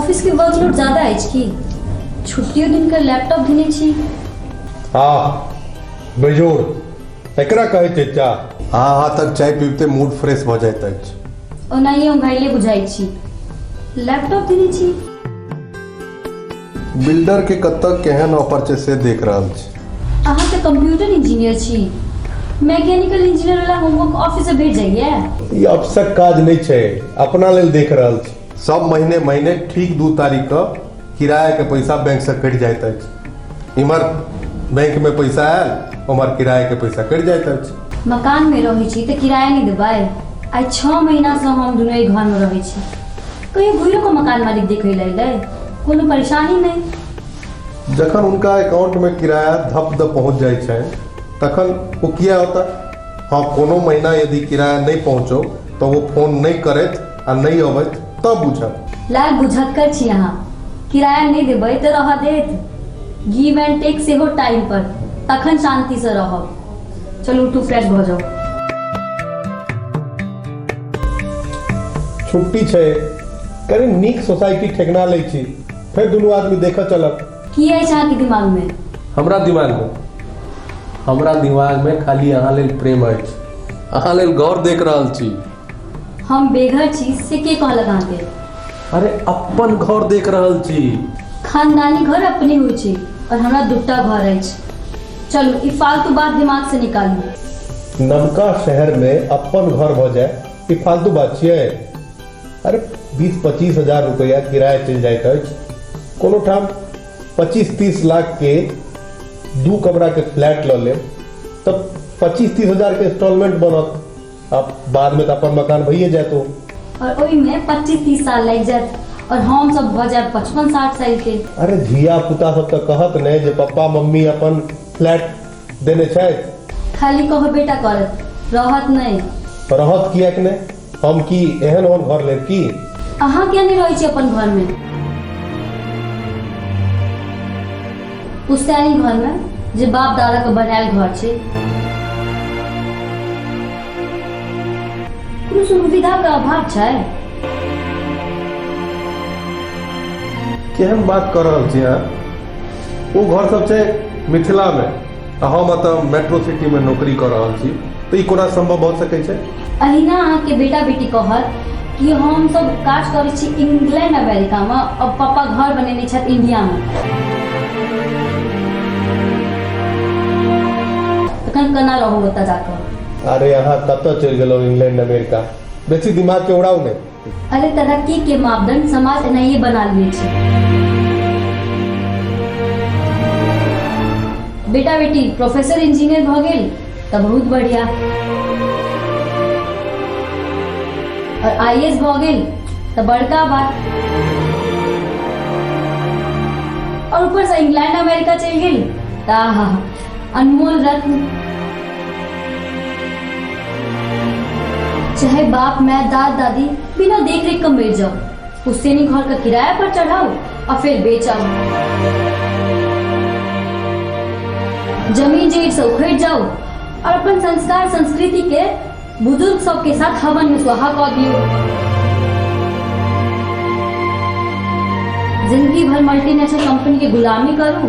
Office के workload ज्यादा अछि की? छुट्टियो दिन के लैपटॉप देने छी। हाँ बेजोड़, एकरा कहै छै चाह। अहाँ हाथक चाय पीबते मूड फ्रेश भऽ जाइत अछि। ओनाहिये उघाइले बुझाइ छी। लैपटॉप देने छी। बिल्डर के कतऽ केहन ऑफर छै से देख रहल छी। अहाँ तऽ कंप्यूटर इंजीनियर छी, मैकेनिकल इंजीनियर वाला होमवर्क ऑफिस से भेट जाइए? ई ऑफिसक काज नहि छै, अपना लेल देख रहल छी। सब महीने महीने ठीक 2 तारीख के किराया के पैसा बैंक से कटि जाइत अछि। इम्हर बैंक में पैसा आयल, उम्हर किराया के पैसा कटि जाइत अछि। मकान में रहै छी तऽ किराया नहि देबै? आइ 6 महीना से हम दुनू एहि घर में रहै छी, कहियो घुरियो के मकान मालिक देखै लए अयलै? कोनो परेशानी नहि। जखन हुनका अकाउंट में किराया धप द पहुंच जाइ छनि तखन ओ किया होता? हाँ, कोनो महीना यदि किराया नहीं पहुंचो तो वो फोन नहीं करैत आ नहीं अबैत तब बुझब। लाल बुझक्कर छी अहाँ, किराया नहीं देबै तऽ रह देत। गिव एंड टेक सेहो टाइम पर, तखन शांति से रहब। चलू उठू, फ्रेश भऽ जाउ। छुट्टी छै, कनि नीक सोसाइटी ठेकना लै छी, फेर दुनू आदमी देखऽ चलब। की अछि अहाँके दिमाग में? हमरा दिमाग में? हमरा दिमाग में खाली अहाँ लेल प्रेम अछि। अहाँ लेल गौर देख रहल छी। हम बेघर छी से के कहलक अहाँके? अरे अपन घर देख रहल छी। खानदानी घर अपने होइ छै और हमरा दूटा घर अछि। चलू ई फालतू बात दिमाग से निकालू। नवका शहर में अपन घर भऽ जाए ई फालतू बात छियै? अरे 20-25 हजार रुपया किराया चलि जाइत अछि। कोनो ठाम 25-30 लाख के 2 कमरा के फ्लैट लऽ लेब तऽ 25-30 हजार के इंस्टॉलमेंट बनत। अब बाद में तऽ अपन मकान भइए जायत ओ। और ओहिमे 25-30 साल लागि जायत और हम सब भऽ जायब 55-60 साल के। अरे धिया पुता सब तऽ कहत ने जे पप्पा मम्मी अपन फ्लैट देने छथि। खाली कहो बेटा करत, रहत नहि। रहत किएक नहि? हम की एहन ओहन घर लेब की? अहाँ किया नहि रहै छी अपन घर में? पुश्तैनी घर में जे बाप दादा के बनायल घर छै, कोनो सुविधा के अभाव छै? केहन बात कऽ रहल छी अहाँ? ओ घर सब छै मिथिला में आ हम एतऽ मेट्रो सिटी में नौकरी कऽ रहल छी, तऽ ई कोना संभव भऽ सकै छै? अहिना अहाँके बेटा बेटी कहत कि हम सब काज करै छी इंग्लैंड अमेरिका में और पापा घर बनेने छथि इंडिया में, तखन केना रहू ओतऽ जाकऽ? अरे अहाँ कतऽ चलि गेलहुँ इंग्लैंड अमेरिका? बेसी दिमाग के उड़ाउ नहि। अरे तरक्की के मापदंड समाज एनाहिए बना लिए छै। बेटा बेटी प्रोफेसर इंजीनियर भऽ गेल तऽ बहुत बढ़िया, और आईएएस भऽ गेल तऽ बड़का बात, और ऊपर से इंग्लैंड अमेरिका चलि गेल तऽ आहा अनमोल रत्न। चाहे बाप माय दाद दादी बिना देख रेख के मर जाओ, पुश्तैनी घर का किराया पर चढ़ाओ और फिर बेचाओ, जमीन जड़ से उखड़ जाओ और अपन संस्कार संस्कृति के बुजुर्ग सबके साथ हवन में स्वाहा कऽ दियो। जिंदगी भर मल्टीनेशनल कंपनी के गुलामी करू,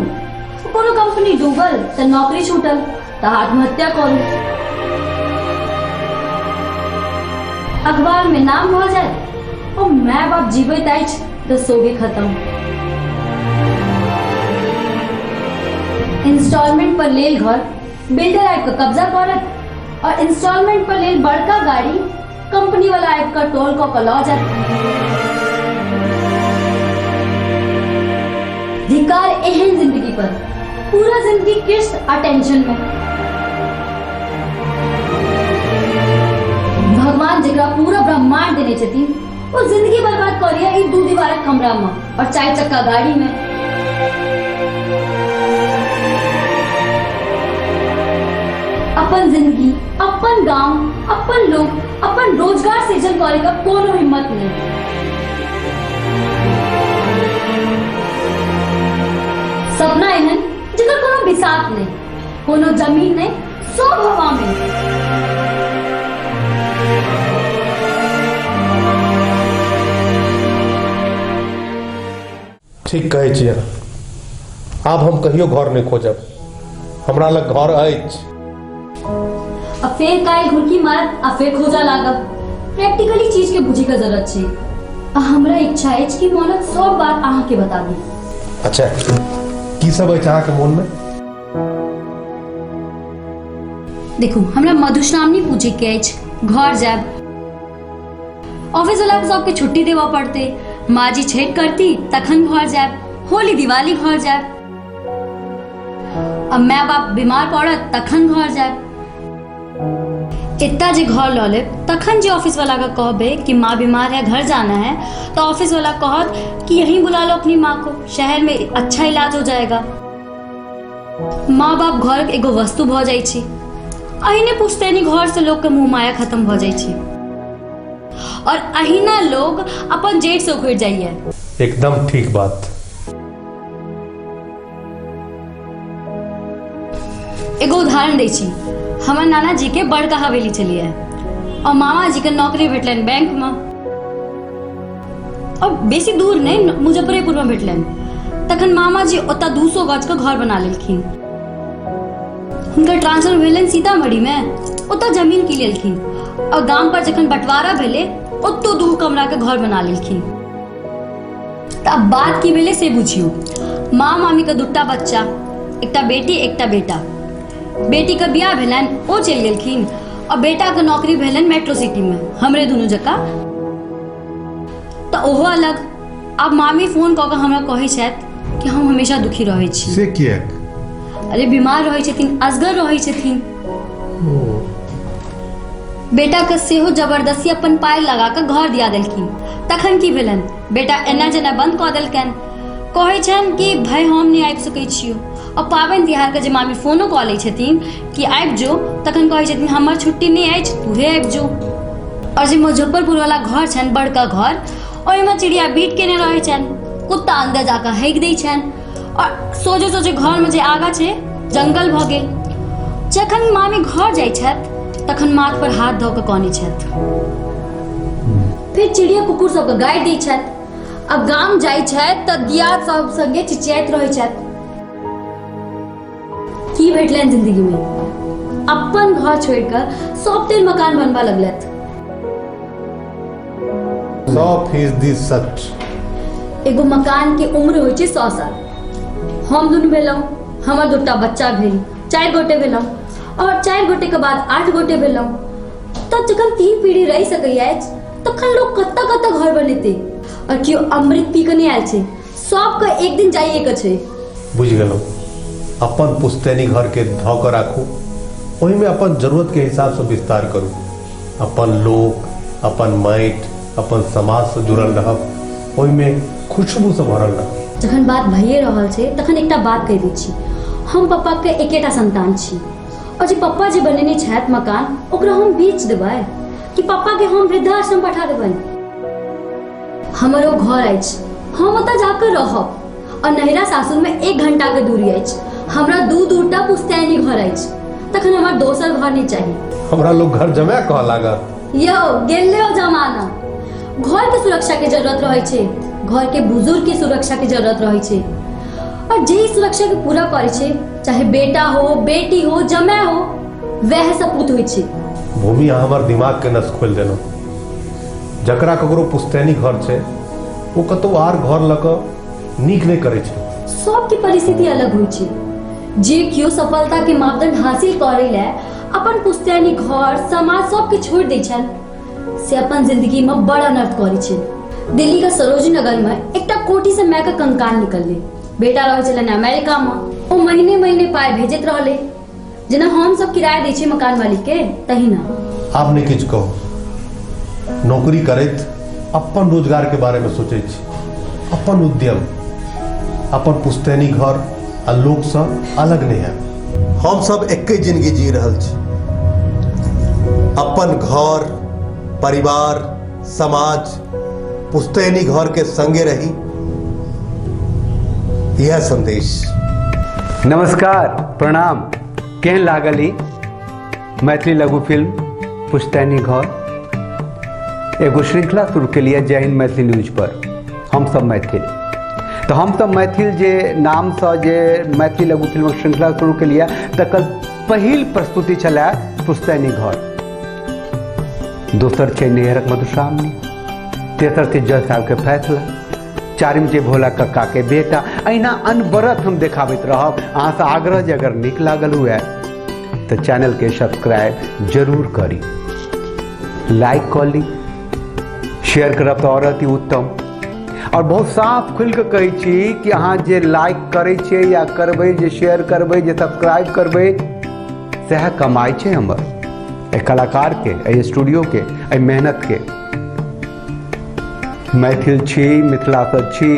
कोनो कंपनी डूबल तऽ नौकरी छूटल तऽ आत्महत्या करू, अखबार में नाम भऽ जाए और my बाप जीवैत अछि तऽ सोगे खत्म। इंस्टॉलमेंट पर लेल घर बिल्डर आबि कऽ कब्जा करत और इंस्टॉलमेंट पर लेल बड़का गाड़ी कंपनी वाला आबि कऽ टोल कऽ कऽ लऽ जायत। धिकार एहन जिंदगी पर, पूरा जिंदगी किस्त आ टेंशन में। भगवान जकरा पूरा ब्रह्मांड देने छथिन ओ जिंदगी बर्बाद कऽ लिया ई 2 दीवारक कमरा में और 4 चक्का गाड़ी में। अपन जिंदगी, अपन गांव, अपन लोग, अपन रोजगार सृजन करे का कोनो हिम्मत नहीं। सपना एहन जकर कोनो बिसात नहीं, कोनो जमीन नहीं, सब हवा में। ठीक कहै छी अहाँ। आब हम कहियो घर नहि खोजब, हमरा लग घर अछि। आ फेर काल्हि घुरकी मारत आ फेर खोजऽ लागब। प्रैक्टिकली चीज के बुझे के जरूरत छै। आ हमरा इच्छा अछि कि मोनक सब बात अहाँ के बता दी। अच्छा, की सब अछि अहाँ के मोन में? देखू, हमरा मधुश्रावणी पूजे के अछि, घर जायब, ऑफिस वाला के सबके छुट्टी देबऽ पड़तै, माँ जी छठि करती तखन घर जायब, होली दिवाली घर जायब, आ my बाप बीमार पड़त तखन घर जायब। एतऽ जे घर लऽ लेब तखन जे ऑफिस वाला के कहबै कि माँ बीमार है घर जाना है, तो ऑफिस वाला कहत कि यहीं बुला लो अपनी माँ को, शहर में अच्छा इलाज हो जाएगा। माँ बाप घर एगो वस्तु भऽ जाइ छै। अहिने पुश्तैनी घर से लोग के मुँह माया खत्म भऽ जाइ छै और अहिना लोग अपन जेठ से उखड़ जाइए। एकदम ठीक बात। एगो उदाहरण दै छी, हमर नाना जी के बड़का हवेली छलियै और मामा जी के नौकरी भेटलनि बैंक में, और बेसी दूर नहीं मुजफ्फरेपुर में भेटलनि। तखन मामा जी ओतऽ 200 गज के घर बना लेलखिन। हुनकर ट्रांसफर भेलनि सीतामढ़ी में, ओतऽ जमीन की लेलखिन और गाम पर जखन बंटवारा भेलै ओतौ 2 कमरा के घर बना लेलखिन। तऽ आब बात की भेलै से बुझियौ। माँ मामी के 2टा बच्चा, एकटा बेटी एकटा बेटा। बेटी के बियाह भेलनि, ओ चलि गेलखिन और बेटा के नौकरी भेलनि मेट्रो सिटी में, हमरे दुनू जकाँ, तऽ ओहो अलग। आब मामी फोन कऽ के हमरा कहै छथि कि हम हमेशा दुखी रहै छी। से किएक? अरे बीमार रहै छथिन, असगर रहै छथिन। बेटा के सेहो जबरदस्ती अपन पाइ लगा कऽ घर दिया देलखिन। तखन की भेलनि, बेटा एना जेना बंद कऽ देलकनि। कहै छनि कि भाय हम नहि आबि सकै छियौ। और पाबनि तिहार के जे मामी फोनो कऽ लै छथिन कि आबि जो, तखन कहै छथिन हमर छुट्टी नहि अछि, तूहे आबि जो। और जे मुजफ्फरपुर वाला घर छनि, बड़का घर, ओहिमे चिड़िया बीट केने रहै छनि, कुत्ता अंदर जाकऽ हगि दै छनि और सोझे सोझे घरमे जे आगा छै जंगल भऽ गेल। जखन मामी घर जाइ छथि तखन माथ पर हाथ धऽ कऽ कनै छथि। फिर चिड़िया कुकुर सबके गारि दै छथि। आ गाम जाइ छथि तऽ दियाद सब संगे चिचियाइत रहै छथि। की भेटलनि जिंदगी में? अपन घर छोड़ि कऽ सब दिन मकान बनबा लगलथि। 100% सच। एगो मकान के उम्र होइ छै 100 साल। हम दुनू भेलहुँ, हमर 2टा बच्चा भेल, 4 गोटे भेलहुँ और 4 गोटे के बाद 8 गोटे भेलहुँ। तब जखन 3 पीढ़ी रहि सकैया तखन लोग कतऽ कतऽ घर बनेतै? और केओ अमृत पी कऽ नहि आयल छै, सबके एक दिन जाइए के छै। बुझि गेलहुँ। अपन पुश्तैनी घर के धऽ कऽ राखू, ओहिमे अपन जरूरत के हिसाब से विस्तार करू। अपन लोक, अपन माटि, अपन समाज से जुड़ल रहब, ओहिमे खुशबू से भरल रहब। जखन बात भइए रहल छै तखन एकटा बात कहि दै छी, हम पप्पा के एकेटा संतान छी और जे पप्पा जे बनेने छथि मकान ओकरा हम बेच देबै कि पप्पा के हम वृद्धाश्रम पठा देबनि? हमर ओ घर अछि, हम ओतऽ जाकऽ रहब और नैहरा सासुर में 1 घंटा के दूरी अछि। हमरा 2-2टा पुश्तैनी घर अछि, तखन हमरा दोसर घर नहीं चाही। हमरा लोग घर जमा कहऽ लागत। यौ गेलै ओ जमाना। घर के सुरक्षा के जरूरत रहै छै, घर के बुजुर्ग के सुरक्षा के जरूरत रहै छै और जे सुरक्षा के पूरा करै छै, चाहे बेटा हो बेटी हो जमाय हो, वएह सपूत होइ छै। भूमि, अहाँ हमर दिमाग के नस खोलि देलहुँ। जकरा ककरो पुश्तैनी घर छै ओ कतौ आर घर लऽ कऽ नीक नहि करै छै। सबके परिस्थिति अलग होइ छै। जे केओ सफलता के मापदंड हासिल करै लए अपन पुश्तैनी घर समाज सबके छोड़ि दै छनि से अपन जिंदगी में बड़ अनर्थ करै छै। दिल्ली के सरोजिनी नगर में एकटा कोठी से माय के कंकाल निकललै। बेटा रहै छलनि अमेरिका में, ओ महीने महीने पाइ भेजैत रहलै, जेना हम सब किराया दै छियै मकान मालिक के तहिना। आब नहि किछु कहू। नौकरी करैत अपन रोजगार के बारे में सोचै छी, अपन उद्यम, अपन पुश्तैनी घर आ लोक सँ अलग नहि हैब। हम सब एके जिंदगी जी रहल छी। अपन घर, परिवार, समाज, पुश्तैनी घर के संगे रही, यह संदेश। नमस्कार, प्रणाम। केहन लागल ई मैथिली लघु फिल्म पुश्तैनी घर? एगो श्रृंखला शुरू के लिए जय हिंद मैथिली न्यूज पर हम सब मैथिल। तऽ हम सब मैथिल जे नामसँ जे मैथिली लघु फिल्मक श्रृंखला शुरू केलियै तकर पहिल प्रस्तुति छलए पुश्तैनी घर, दोसर छै नैहरक मधुश्रावणी, तेसर छै जज साहबके फैसला, चारिम छै भोला कक्का के बेटा। अहिना अनवरत हम देखाबैत रहब। अहाँसँ आग्रह जे अगर नीक लागल हुए तऽ चैनलके सब्सक्राइब जरूर करी, लाइक कऽ ली, शेयर करब तऽ आओर अति उत्तम। आओर बहुत साफ खुलि कऽ कहै छी कि अहाँ जे लाइक करै छियै या करबै, जे शेयर करबै, जे सब्सक्राइब करबै, सएह कमाइ छै हमर एहि कलाकारके, एहि स्टूडियोके, एहि मेहनतके। मैथिल छी, मिथिलासँ छी,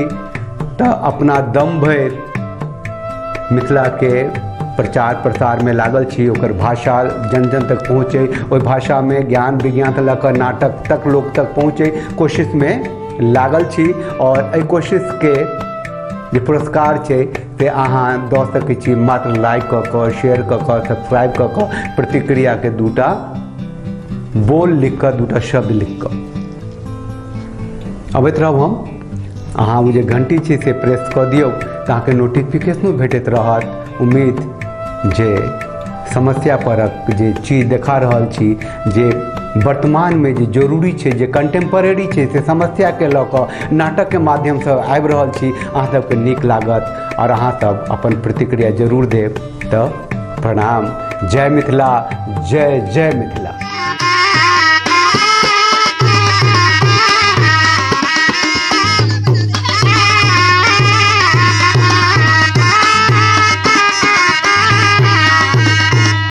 तऽ अपना दम भरि मिथिलाके प्रचार प्रसारमे लागल छी। ओकर भाषा जन जन तक पहुँचै, ओहि भाषामे ज्ञान विज्ञानसँ लऽ कऽ नाटक तक लोक तक पहुँचै कोशिशमे लागल छी। आओर एहि कोशिशके जे पुरस्कार छै से अहाँ दऽ सकै छी मात्र लाइक कऽ कऽ, शेयर कऽ कऽ, सब्सक्राइब कऽ कऽ, प्रतिक्रियाके दूटा बोल लिख कऽ, दूटा शब्द लिख कऽ। अबैत रहब हम। अहाँ ओ जे घंटी छै से प्रेस कऽ दियौ तऽ अहाँके नोटिफिकेशनो भेटैत रहत। उम्मीद जे समस्या परक जे चीज देखा रहल छी, जे वर्तमानमे जे जरूरी छै, जे कंटेम्परेरी छै, से समस्याके लऽ कऽ नाटकके माध्यमसँ आबि रहल छी, अहाँ सबके नीक लागत आओर अहाँ सब अपन प्रतिक्रिया जरूर देब। तऽ प्रणाम, जय मिथिला, जय जय मिथिला।